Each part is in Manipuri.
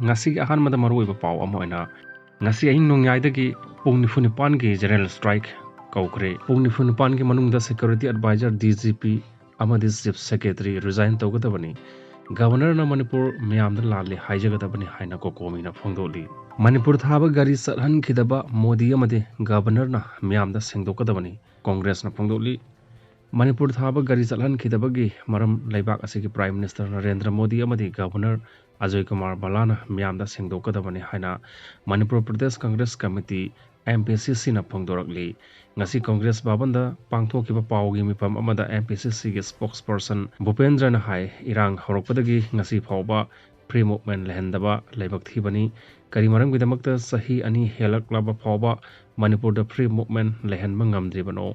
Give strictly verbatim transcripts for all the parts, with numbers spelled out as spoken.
ꯉꯁꯤꯒꯤ ꯑꯍꯥꯟꯕꯗ ꯃꯔꯨꯑꯣꯏꯕ ꯄꯥꯎ ꯑꯃ ꯑꯣꯏꯅ, ꯉꯁꯤ ꯑꯍꯤꯡ ꯅꯣꯡꯌꯥꯏꯗꯒꯤ ꯄꯨꯡ ꯅꯤꯐꯨ ꯅꯤꯄꯥꯟꯒꯤ general strike ꯀꯧꯈ꯭ꯔꯦ꯫ ꯄꯨꯡ ꯅꯤꯐꯨ ꯅꯤꯄꯥꯟꯒꯤ ꯃꯅꯨꯡꯗ security advisor, D G P ꯑꯃꯗꯤ chief secretary resign ꯇꯧꯒꯗꯕꯅꯤ꯫ Governorꯅ ꯃꯅꯤꯄꯨꯔ ꯃꯤꯌꯥꯝꯗ ꯂꯥꯜꯂꯤ ꯍꯥꯏꯖꯒꯗꯕꯅꯤ ꯍꯥꯏꯅ ꯀꯣꯀꯣꯃꯤꯅ ꯐꯣꯡꯗꯣꯛꯂꯤ꯫ ꯃꯅꯤꯄꯨꯔ ꯊꯥꯕ ꯒꯥꯔꯤ ꯆꯠꯍꯟꯈꯤꯗꯕ ꯃꯣꯗꯤ ꯑꯃꯗꯤ Governorꯅ ꯃꯤꯌꯥꯝꯗ ꯁꯦꯡꯗꯣꯛꯀꯗꯕꯅꯤ, ꯀꯣꯡꯒ꯭ꯔꯦꯁꯅ ꯐꯣꯡꯗꯣꯛꯂꯤ꯫ ꯃꯅꯤꯄꯨꯔ ꯊꯥꯕ ꯒꯥꯔꯤ ꯆꯠꯍꯟꯈꯤꯗꯕꯒꯤ ꯃꯔꯝ ꯂꯩꯕꯥꯛ ꯑꯁꯤꯒꯤ Prime Minister ꯅꯔꯦꯟꯗ꯭ꯔ ꯃꯣꯗꯤ ꯑꯃꯗꯤ Governor ꯑꯖꯣꯏ ꯀꯨꯃꯥꯔ ꯚꯜꯂꯥꯅ ꯃꯤꯌꯥꯝꯗ ꯁꯦꯡꯗꯣꯛꯀꯗꯕꯅꯤ ꯍꯥꯏꯅ Manipur Pradesh Congress committee, M P C C ꯅ ꯐꯣꯡꯗꯣꯔꯛꯂꯤ꯫ ꯉꯁꯤ ꯀꯪꯒ꯭ꯔꯦꯁ ꯚꯕꯟꯗ ꯄꯥꯡꯊꯣꯛꯈꯤꯕ ꯄꯥꯎꯒꯤ ꯃꯤꯐꯝ ꯑꯃꯗ M P C C ꯒꯤ spokesperson ꯚꯨꯄꯦꯟꯗ꯭ꯔꯅ ꯍꯥꯏ, ꯏꯔꯥꯡ ꯍꯧꯔꯛꯄꯗꯒꯤ ꯉꯁꯤ ꯐꯥꯎꯕ free movement ꯂꯩꯍꯟꯗꯕ ꯂꯥꯏꯕꯛ ꯊꯤꯕꯅꯤ꯫ ꯀꯔꯤ ꯃꯔꯝꯒꯤꯗꯃꯛꯇ ꯆꯍꯤ ꯑꯅꯤ ꯍꯦꯜꯂꯛꯂꯕ ꯐꯥꯎꯕ ꯃꯅꯤꯄꯨꯔꯗ free movement ꯂꯩꯍꯟꯕ ꯉꯝꯗ꯭ꯔꯤꯕꯅꯣ?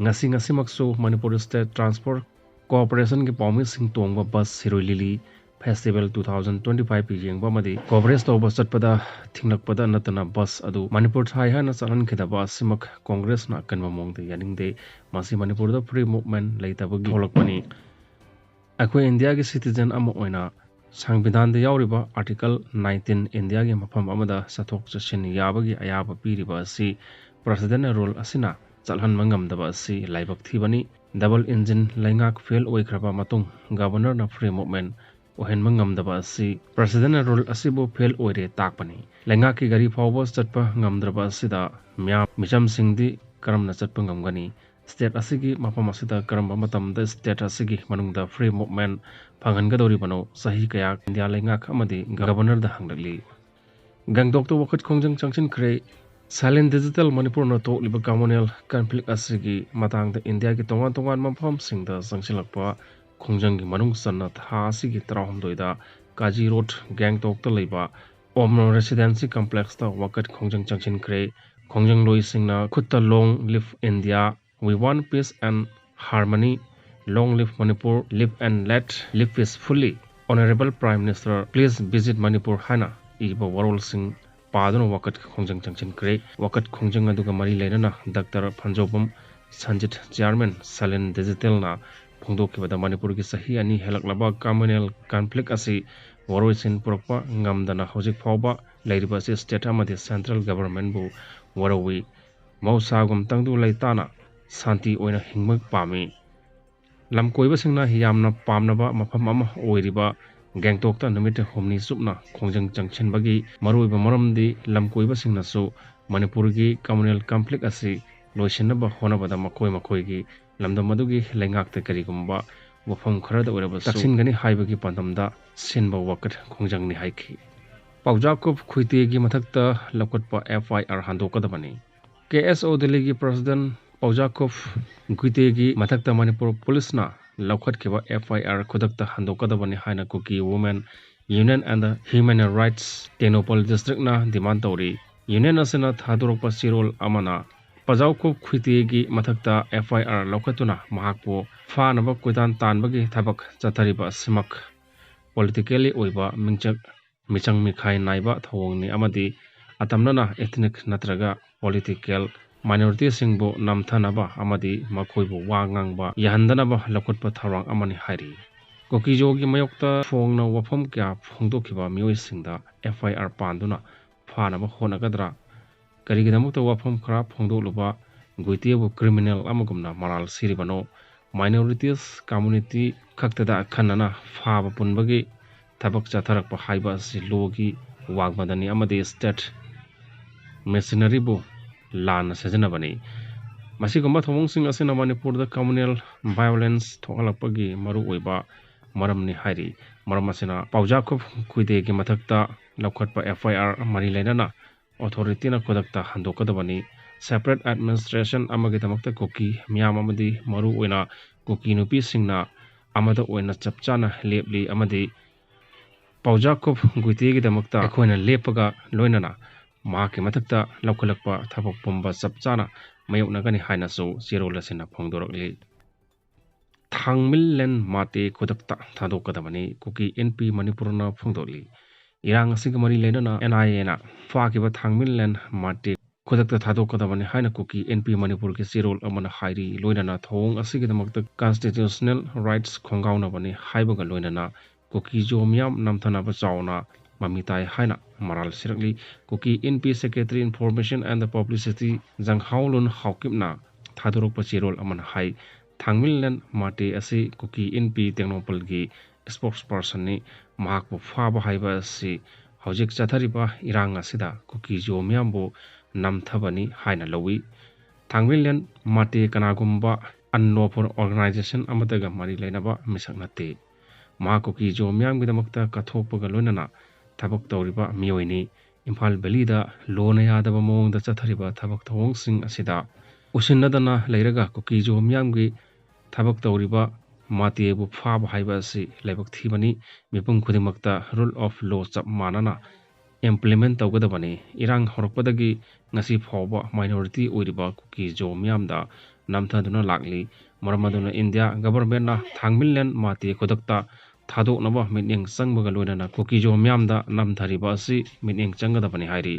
ꯉꯁꯤ ꯉꯁꯤꯃꯛꯁꯨ ꯃꯅꯤꯄꯨꯔ State Transport Corporationꯒꯤ ꯄꯥꯎꯃꯤꯁꯤꯡ ꯇꯣꯡꯕ bus ꯁꯤꯔꯣꯏ ꯂꯤꯂꯤ Festival two thousand twenty-five ꯌꯦꯡꯕ ꯑꯃꯗꯤ coverage ꯇꯧꯕ ꯆꯠꯄꯗ ꯊꯤꯡꯂꯛꯄꯗ ꯅꯠꯇꯅ bus ꯑꯗꯨ ꯃꯅꯤꯄꯨꯔ ꯊꯥꯏ ꯍꯥꯏꯅ ꯆꯠꯍꯟꯈꯤꯗꯕ ꯑꯁꯤꯃꯛ ꯀꯪꯒ꯭ꯔꯦꯁꯅ ꯑꯀꯟꯕ ꯃꯑꯣꯡꯗ ꯌꯥꯅꯤꯡꯗꯦ꯫ ꯃꯁꯤ ꯃꯅꯤꯄꯨꯔꯗ free movement ꯂꯩꯇꯕꯒꯤ ꯊꯣꯛꯂꯛꯄꯅꯤ꯫ ꯑꯩꯈꯣꯏ ꯏꯟꯗꯤꯌꯥꯒꯤ citizen ꯑꯃ ꯑꯣꯏꯅ ꯁꯪꯕꯤꯙꯥꯟꯗ ꯌꯥꯎꯔꯤꯕ Article nineteen, ꯏꯟꯗꯤꯌꯥꯒꯤ ꯃꯐꯝ ꯑꯃꯗ ꯆꯠꯊꯣꯛ ꯆꯠꯁꯤꯟ ꯌꯥꯕꯒꯤ ꯑꯌꯥꯕ ꯄꯤꯔꯤꯕ ꯑꯁꯤ Presidentꯅ rule ꯑꯁꯤꯅ ꯆꯠꯍꯟꯕ ꯉꯝꯗꯕ ꯑꯁꯤ ꯂꯥꯏꯕꯛ ꯊꯤꯕꯅꯤ꯫ Double engine ꯂꯩꯉꯥꯛ fail ꯑꯣꯏꯈ꯭ꯔꯕ ꯃꯇꯨꯡ Governorꯅ free movement ꯑꯣꯏꯍꯟꯕ ꯉꯝꯗꯕ ꯑꯁꯤ, Presidentꯅ rule ꯑꯁꯤꯕꯨ fail ꯑꯣꯏꯔꯦ ꯇꯥꯛꯄꯅꯤ꯫ ꯂꯩꯉꯥꯛꯀꯤ ꯒꯥꯔꯤ ꯐꯥꯎꯕ ꯆꯠꯄ ꯉꯝꯗ꯭ꯔꯕ ꯑꯁꯤꯗ ꯃꯤꯌꯥꯝ, ꯃꯤꯆꯝꯁꯤꯡꯗꯤ ꯀꯔꯝꯅ ꯆꯠꯄ ꯉꯝꯒꯅꯤ? State ꯑꯁꯤꯒꯤ ꯃꯐꯝ ꯑꯁꯤꯗ ꯀꯔꯝꯕ ꯃꯇꯝꯗ state ꯑꯁꯤꯒꯤ ꯃꯅꯨꯡꯗ free movement ꯐꯪꯍꯟꯒꯗꯧꯔꯤꯕꯅꯣ? ꯆꯍꯤ ꯀꯌꯥ ꯏꯟꯗꯤꯌꯥ ꯂꯩꯉꯥꯛ ꯑꯃꯗꯤ Governorꯗ ꯍꯪꯂꯛꯂꯤ꯫ ꯒꯦꯡꯇꯣꯛꯇ ꯋꯥꯀꯠ ꯈꯣꯡꯖꯪ ꯆꯪꯁꯤꯟꯈ꯭ꯔꯦ꯫ Silent Digital ꯃꯅꯤꯄꯨꯔꯅ ꯊꯣꯛꯂꯤꯕ communal conflict ꯑꯁꯤꯒꯤ ꯃꯇꯥꯡꯗ ꯏꯟꯗꯤꯌꯥꯒꯤ ꯇꯣꯉꯥꯟ ꯇꯣꯉꯥꯟꯕ ꯃꯐꯝꯁꯤꯡꯗ ꯆꯪꯁꯤꯜꯂꯛꯄ ꯈꯣꯡꯖꯪꯒꯤ ꯃꯅꯨꯡ ꯆꯟꯅ ꯊꯥ ꯑꯁꯤꯒꯤ ꯇꯔꯥꯍꯨꯝꯗꯣꯏꯗ ꯀꯥꯖꯤ ꯔꯣꯗ ꯒꯦꯡꯇꯣꯛꯇ ꯂꯩꯕ ꯑꯣꯝ ꯔꯦꯁꯤꯗꯦꯟꯁꯤ ꯀꯝꯄ꯭ꯂꯦꯛꯁꯇ ꯋꯥꯀꯠ ꯈꯣꯡꯖꯪ ꯆꯪꯁꯤꯟꯈ꯭ꯔꯦ꯫ ꯈꯣꯡꯖꯪꯂꯣꯏꯁꯤꯡꯅ ꯈꯨꯠꯇ Long Live India, We Want Peace and Harmony, Long Live Manipur, Live and Let Live Peacefully, Honorable Prime Minister, Please Visit Manipur ꯍꯥꯏꯅ ꯏꯕ ꯋꯥꯔꯣꯜꯁꯤꯡ ꯄꯥꯗꯨꯅ ꯋꯥꯀꯠ ꯈꯣꯡꯖꯪ ꯆꯪꯁꯤꯟꯈ꯭ꯔꯦ꯫ ꯋꯥꯀꯠ ꯈꯣꯡꯖꯪ ꯑꯗꯨꯒ ꯃꯔꯤ ꯂꯩꯅꯅ ꯗꯥꯛꯇꯔ ꯐꯟꯖꯧꯕꯝ ꯁꯟꯖꯤꯠ, chairman Silent Digitalꯅ ꯐꯣꯡꯗꯣꯛꯈꯤꯕꯗ, ꯃꯅꯤꯄꯨꯔꯒꯤ ꯆꯍꯤ ꯑꯅꯤ ꯍꯦꯜꯂꯛꯂꯕ communal conflict ꯑꯁꯤ ꯋꯥꯔꯣꯏꯁꯤꯟ ꯄꯨꯔꯛꯄ ꯉꯝꯗꯅ ꯍꯧꯖꯤꯛ ꯐꯥꯎꯕ ꯂꯩꯔꯤꯕ ꯑꯁꯤ state ꯑꯃꯗꯤ central governmentꯕꯨ ꯋꯥꯔꯧꯏ꯫ ꯃꯍꯧꯁꯥꯒꯨꯝ ꯇꯪꯗꯨ ꯂꯩꯇꯥꯅ ꯁꯥꯟꯇꯤ ꯑꯣꯏꯅ ꯍꯤꯡꯕ ꯄꯥꯝꯃꯤ꯫ ꯂꯝꯀꯣꯏꯕꯁꯤꯡꯅ ꯌꯥꯝꯅ ꯄꯥꯝꯅꯕ ꯃꯐꯝ ꯑꯃ ꯑꯣꯏꯔꯤꯕ ꯒꯦꯡꯇꯣꯛꯇ ꯅꯨꯃꯤꯠ ꯍꯨꯝꯅꯤ ꯆꯨꯞꯅ ꯈꯣꯡꯖꯪ ꯆꯪꯁꯤꯟꯕꯒꯤ ꯃꯔꯨꯑꯣꯏꯕ ꯃꯔꯝꯗꯤ ꯂꯝꯀꯣꯏꯕꯁꯤꯡꯅꯁꯨ ꯃꯅꯤꯄꯨꯔꯒꯤ communal conflict ꯑꯁꯤ ꯂꯣꯏꯁꯤꯟꯅꯕ ꯍꯣꯠꯅꯕꯗ ꯃꯈꯣꯏ ꯃꯈꯣꯏꯒꯤ ꯂꯝꯗꯝ ꯑꯗꯨꯒꯤ ꯂꯩꯉꯥꯛꯇ ꯀꯔꯤꯒꯨꯝꯕ ꯋꯥꯐꯝ ꯈꯔꯗ ꯑꯣꯏꯔꯕꯁꯨ ꯇꯛꯁꯤꯟꯒꯅꯤ ꯍꯥꯏꯕꯒꯤ ꯄꯥꯟꯗꯝꯗ ꯁꯤꯟꯕ ꯋꯥꯀꯠ ꯈꯣꯡꯖꯪꯅꯤ ꯍꯥꯏꯈꯤ꯫ ꯄꯥꯎꯖꯥꯀꯨꯞ ꯈꯨꯏꯇꯦꯒꯤ ꯃꯊꯛꯇ ꯂꯧꯈꯠꯄ F I R ꯍꯟꯗꯣꯛꯀꯗꯕꯅꯤ꯫ K S O ꯗꯦꯜꯂꯤꯒꯤ president ꯄꯥꯎꯖꯥꯀꯨꯞ ꯈꯨꯏꯇꯦꯒꯤ ꯃꯊꯛꯇ ꯃꯅꯤꯄꯨꯔ ꯄꯨꯂꯤꯁꯅ ꯂꯧꯈꯠꯈꯤꯕ F I R ꯈꯨꯗꯛꯇ ꯍꯟꯗꯣꯛꯀꯗꯕꯅꯤ ꯍꯥꯏꯅ ꯀꯨꯀꯤ Women Union and Human Rights Tengnoupal districtꯅ demand ꯇꯧꯔꯤ꯫ Union ꯑꯁꯤꯅ ꯊꯥꯗꯣꯔꯛꯄ ꯆꯦꯔꯣꯜ ꯑꯃꯅ ꯄꯥꯎꯖꯥꯀꯨꯞ ꯈꯨꯏꯇꯦꯒꯤ ꯃꯊꯛꯇ F I R ꯂꯧꯈꯠꯇꯨꯅ ꯃꯍꯥꯛꯄꯨ ꯐꯥꯅꯕ ꯀꯣꯏꯇꯥꯟ ꯇꯥꯟꯕꯒꯤ ꯊꯕꯛ ꯆꯠꯊꯔꯤꯕ ꯑꯁꯤꯃꯛ politically ꯑꯣꯏꯕ ꯃꯤꯡꯆꯠ ꯃꯤꯆꯪ ꯃꯤꯈꯥꯏ ꯅꯥꯏꯕ ꯊꯧꯑꯣꯡꯅꯤ ꯑꯃꯗꯤ ꯑꯇꯝꯅꯅ ethnic ꯅꯠꯇ꯭ꯔꯒ political minorityꯁꯤꯡꯕꯨ ꯅꯝꯊꯅꯕ ꯑꯃꯗꯤ ꯃꯈꯣꯏꯕꯨ ꯋꯥ ꯉꯥꯡꯕ ꯌꯥꯍꯟꯗꯅꯕ ꯂꯧꯈꯠꯄ ꯊꯧꯔꯥꯡ ꯑꯃꯅꯤ ꯍꯥꯏꯔꯤ꯫ ꯀꯨꯀꯤꯖꯣꯒꯤ ꯃꯥꯌꯣꯛꯇ ꯐꯣꯡꯅ ꯋꯥꯐꯝ ꯀꯌꯥ ꯐꯣꯡꯗꯣꯛꯈꯤꯕ ꯃꯤꯑꯣꯏꯁꯤꯡꯗ F I R ꯄꯥꯟꯗꯨꯅ ꯐꯥꯅꯕ ꯍꯣꯠꯅꯒꯗ꯭ꯔꯥ? ꯀꯔꯤꯒꯤꯗꯃꯛꯇ ꯋꯥꯐꯝ ꯈꯔ ꯐꯣꯡꯗꯣꯛꯂꯨꯕ ꯈꯨꯏꯇꯦꯕꯨ criminal ꯑꯃꯒꯨꯝꯅ ꯃꯔꯥꯜ ꯁꯤꯔꯤꯕꯅꯣ? Minorities community ꯈꯛꯇꯗ ꯑꯈꯟꯅꯅ ꯐꯥꯕ ꯄꯨꯟꯕꯒꯤ ꯊꯕꯛ ꯆꯠꯊꯔꯛꯄ ꯍꯥꯏꯕ ꯑꯁꯤ lawꯒꯤ ꯋꯥꯡꯃꯗꯅꯤ ꯑꯃꯗꯤ state machineryꯕꯨ ꯂꯥꯟꯅ ꯁꯤꯖꯤꯟꯅꯕꯅꯤ꯫ ꯃꯁꯤꯒꯨꯝꯕ ꯊꯧꯑꯣꯡꯁꯤꯡ ꯑꯁꯤꯅ ꯃꯅꯤꯄꯨꯔꯗ communal violence ꯊꯣꯛꯍꯜꯂꯛꯄꯒꯤ ꯃꯔꯨꯑꯣꯏꯕ ꯃꯔꯝꯅꯤ ꯍꯥꯏꯔꯤ꯫ ꯃꯔꯝ ꯑꯁꯤꯅ ꯄꯥꯎꯖꯥꯀꯨꯞ ꯈꯨꯏꯇꯦꯒꯤ ꯃꯊꯛꯇ ꯂꯧꯈꯠꯄ F I R ꯃꯔꯤ ꯂꯩꯅꯅ authorityꯅ ꯈꯨꯗꯛꯇ ꯍꯟꯗꯣꯛꯀꯗꯕꯅꯤ꯫ Separate administration ꯑꯃꯒꯤꯗꯃꯛꯇ ꯀꯨꯀꯤ ꯃꯤꯌꯥꯝ ꯑꯃꯗꯤ ꯃꯔꯨꯑꯣꯏꯅ ꯀꯨꯀꯤ ꯅꯨꯄꯤꯁꯤꯡꯅ ꯑꯃꯗ ꯑꯣꯏꯅ ꯆꯞ ꯆꯥꯅ ꯂꯦꯞꯂꯤ ꯑꯃꯗꯤ ꯄꯥꯎꯖꯥꯀꯨꯞ ꯈꯨꯏꯇꯦꯒꯤꯗꯃꯛꯇ ꯑꯩꯈꯣꯏꯅ ꯂꯦꯞꯄꯒ ꯂꯣꯏꯅꯅ ꯃꯍꯥꯛꯀꯤ ꯃꯊꯛꯇ ꯂꯧꯈꯠꯂꯛꯄ ꯊꯕꯛ ꯄꯨꯝꯕ ꯆꯞ ꯆꯥꯅ ꯃꯥꯌꯣꯛꯅꯒꯅꯤ ꯍꯥꯏꯅꯁꯨ ꯆꯦꯔꯣꯜ ꯑꯁꯤꯅ ꯐꯣꯡꯗꯣꯔꯛꯂꯤ꯫ ꯊꯥꯡꯃꯤꯜꯂꯦꯟ ꯃꯥꯇꯦ ꯈꯨꯗꯛꯇ ꯊꯥꯗꯣꯛꯀꯗꯕꯅꯤ, ꯀꯨꯀꯤ N P ꯃꯅꯤꯄꯨꯔꯅ ꯐꯣꯡꯗꯣꯛꯂꯤ꯫ ꯏꯔꯥꯡ ꯑꯁꯤꯒ ꯃꯔꯤ ꯂꯩꯅꯅ N I Aꯅ ꯐꯥꯈꯤꯕ ꯊꯥꯡꯃꯤꯜꯂꯦꯟ ꯃꯥꯇꯦ ꯈꯨꯗꯛꯇ ꯊꯥꯗꯣꯛꯀꯗꯕꯅꯤ ꯍꯥꯏꯅ ꯀꯨꯀꯤ N P ꯃꯅꯤꯄꯨꯔꯒꯤ ꯆꯦꯔꯣꯜ ꯑꯃꯅ ꯍꯥꯏꯔꯤ꯫ ꯂꯣꯏꯅꯅ ꯊꯧꯑꯣꯡ ꯑꯁꯤꯒꯤꯗꯃꯛꯇ constitutional rights ꯈꯣꯡꯒꯥꯎꯅꯕꯅꯤ ꯍꯥꯏꯕꯒ ꯂꯣꯏꯅꯅ ꯀꯨꯀꯤ ꯖꯣ ꯃꯤꯌꯥꯝ ꯅꯝꯊꯅꯕ ꯆꯥꯎꯅ ꯃꯃꯤ ꯇꯥꯏ ꯍꯥꯏꯅ ꯃꯔꯥꯜ ꯁꯤꯔꯛꯂꯤ꯫ ꯀꯨꯀꯤ ꯏꯟꯄꯤ Secretary Information and Publicity ꯖꯪꯍꯥꯎꯂꯨꯟ ꯍꯥꯎꯀꯤꯞꯅ ꯊꯥꯗꯣꯔꯛꯄ ꯆꯦꯔꯣꯜ ꯑꯃꯅ ꯍꯥꯏ, ꯊꯥꯡꯃꯤꯟꯂꯦꯟ ꯃꯥꯇꯦ ꯑꯁꯤ ꯀꯨꯀꯤ ꯏꯟꯄꯤ ꯇꯦꯡꯅꯧꯄꯜꯒꯤ spokespersonꯅꯤ꯫ ꯃꯍꯥꯛꯄꯨ ꯐꯥꯕ ꯍꯥꯏꯕ ꯑꯁꯤ ꯍꯧꯖꯤꯛ ꯆꯠꯊꯔꯤꯕ ꯏꯔꯥꯡ ꯑꯁꯤꯗ ꯀꯨꯀꯤ ꯖꯣ ꯃꯤꯌꯥꯝꯕꯨ ꯅꯝꯊꯕꯅꯤ ꯍꯥꯏꯅ ꯂꯧꯏ꯫ ꯊꯥꯡꯃꯤꯟꯂꯦꯟ ꯃꯥꯇꯦ ꯀꯅꯥꯒꯨꯝꯕ unlawful organization ꯑꯃꯠꯇꯒ ꯃꯔꯤ ꯂꯩꯅꯕ ꯃꯤꯁꯛ ꯅꯠꯇꯦ꯫ ꯃꯍꯥꯛ ꯀꯨꯀꯤ ꯖꯣ ꯃꯤꯌꯥꯝꯒꯤꯗꯃꯛꯇ ꯀꯠꯊꯣꯛꯄꯒ ꯂꯣꯏꯅꯅ ꯊꯕꯛ ꯇꯧꯔꯤꯕ ꯃꯤꯑꯣꯏꯅꯤ꯫ ꯏꯝꯐꯥꯜ ꯚꯦꯂꯤꯗ ꯂꯣꯅ ꯌꯥꯗꯕ ꯃꯑꯣꯡꯗ ꯆꯠꯊꯔꯤꯕ ꯊꯕꯛ ꯊꯧꯑꯣꯡꯁꯤꯡ ꯑꯁꯤꯗ ꯎꯁꯤꯟꯅꯗꯅ ꯂꯩꯔꯒ ꯀꯨꯀꯤ ꯖꯣ ꯃꯤꯌꯥꯝꯒꯤ ꯊꯕꯛ ꯇꯧꯔꯤꯕ ꯃꯥꯇꯦꯕꯨ ꯐꯥꯕ ꯍꯥꯏꯕ ꯑꯁꯤ ꯂꯥꯏꯕꯛ ꯊꯤꯕꯅꯤ꯫ ꯃꯤꯄꯨꯝ ꯈꯨꯗꯤꯡꯃꯛꯇ rule of law ꯆꯞ ꯃꯥꯟꯅꯅ implement ꯇꯧꯒꯗꯕꯅꯤ꯫ ꯏꯔꯥꯡ ꯍꯧꯔꯛꯄꯗꯒꯤ ꯉꯁꯤ ꯐꯥꯎꯕ minority ꯑꯣꯏꯔꯤꯕ ꯀꯨꯀꯤ ꯖꯣ ꯃꯤꯌꯥꯝꯗ ꯅꯝꯊꯗꯨꯅ ꯂꯥꯛꯂꯤ꯫ ꯃꯔꯝ ꯑꯗꯨꯅ ꯏꯟꯗꯤꯌꯥ governmentꯅ ꯊꯥꯡꯃꯤꯟꯂꯦꯟ ꯃꯥꯇꯦ ꯈꯨꯗꯛꯇ ꯊꯥꯗꯣꯛꯅꯕ ꯃꯤꯠꯌꯦꯡ ꯆꯪꯕꯒ ꯂꯣꯏꯅꯅ ꯀꯨꯀꯤ ꯖꯣ ꯃꯤꯌꯥꯝꯗ ꯅꯝꯊꯔꯤꯕ ꯑꯁꯤ ꯃꯤꯠꯌꯦꯡ ꯆꯪꯒꯗꯕꯅꯤ ꯍꯥꯏꯔꯤ꯫